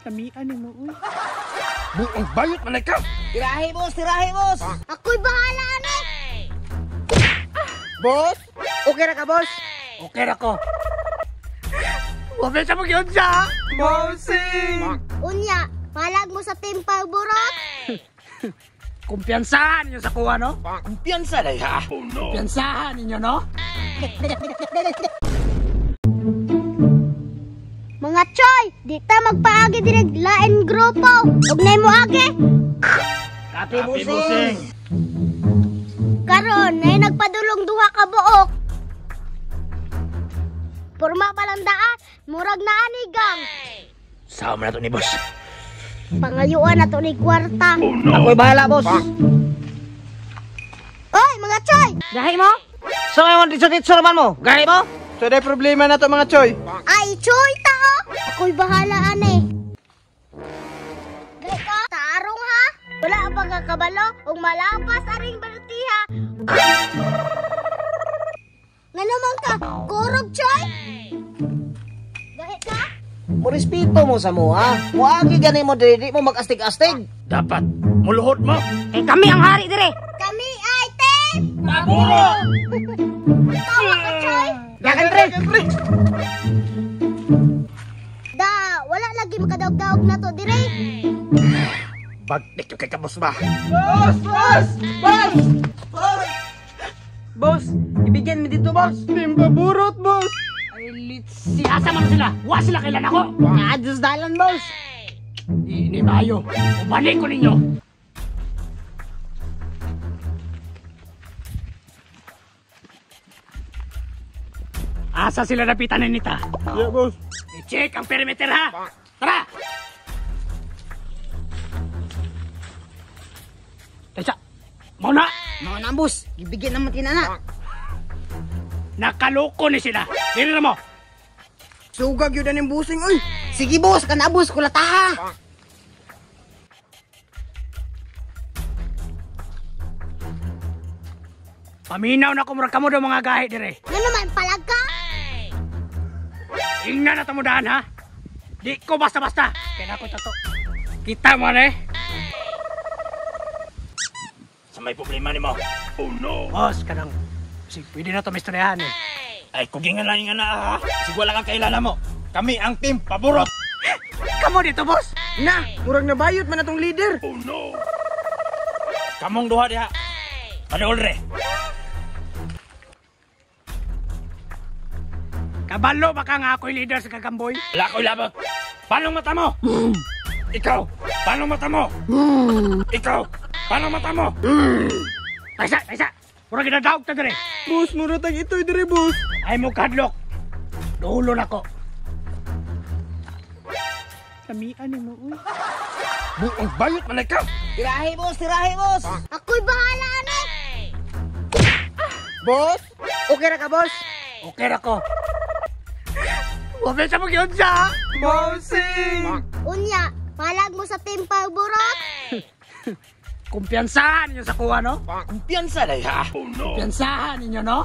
Lamian ni mo, uy. Buong bayot man ka. Tirahi, boss! Tirahi, boss! Ako'y bahala ani. Boss? Okay ra ka, boss? Okay ra ko. Wala sa magyun siya. Bossing! Unya, palag mo sa team Paborot. Kumpiyansahan ninyo sa kuha, no? Kumpiyansa na ha? Oh no! Kumpiyansahan ninyo, no? Mga choy, di ta magpaagi direg lain grupo. Ug nay mo agi. Kapi, bossing! Karon nay nagpadulong duha ka buok. Porma pa lang daan, murag na ani gang. Sama na to ni boss. Pangayuan na to ni kwarta. Oh no! Ako'y bahala, boss! Oy, mga choy! Gahi mo? So ngayon, ditso-ditso naman mo. Gahi mo? So dahil problema na to mga choy. Ay, choy tao! Ako'y bahala ani. Gay ka, taarong ha? Wala ang pagkakabalo ug malapas aring balutiha. Ngano man ka, kurog choy? Gahi ka? Mo respeto mo sa mo, ha? Muagi gani mo diri, di mo mag-astig-astig. Dapat muluhod mo. Eh kami ang hari dire. Kami ay team! Paburo! Tawa ka, choy! Dagan, pre! Da, wala lagi makadaog-daog na to dire. Bagtik yung kay kabos ba? Boss! Boss! Boss! Boss! Boss, ibigyan mo dito, boss. Team Paburot, boss! Ay, litsi. Asa man sila? Wa sila kailan ako? Naadtos dalan, boss. Di ni maayo. Ubalik ko ninyo. Asa sila napitan ni Nita? Yeah, boss. I-check ang perimeter, ha? Tara! Tesa! Mauna! Mga na, boss. Ibigyan naman tinana. Nakaloko ni sila. Dili na mo. Sugag yun ang busing, oy! Sige, boss. Kana, boss. Kulataha. Paminaw na kumurag kamo daw mga gahi dire. Ngano man palag ka? Ingnan na tamudahan, ha? Di ko basta-basta. Kaya ako tato. Kita mo na eh. Sa may problema ni mo. Oh no! Boss, kanang... Sige, pwede na ito misteryahan eh. Ay, kugingan lang nga na ha. Sige, wala kang kailala mo. Kami ang team Paburot. Kamo dito, boss! Na! Murag na bayot man atong leader! Oh no! Kamong duha diha. Paniol re. Kabalo baka nga ako'y leader sa Kagamboy. Wala ko'y labot. Paano mata mo? Ikaw! Paano mata mo? Ikaw! Paano mata mo? Taysa, taysa! Murag ginadaog ta dire. Boss, mura tag ito'y dire, boss! Ay mo kadlok. Dulo na ko. Lamian ni mo, uy. Buong bayot man ka. Tirahi, boss! Tirahi, boss! Ako'y bahala ani. Boss! Okay ra ka, boss? Okay ra ko. Wala sa magyun siya. Bossing! Unya, palag mo sa team Paborot. Kumpiyansahan ninyo sa kuha, no? Kumpiyansa na ha. Oh no! Kumpiyansahan ninyo, no?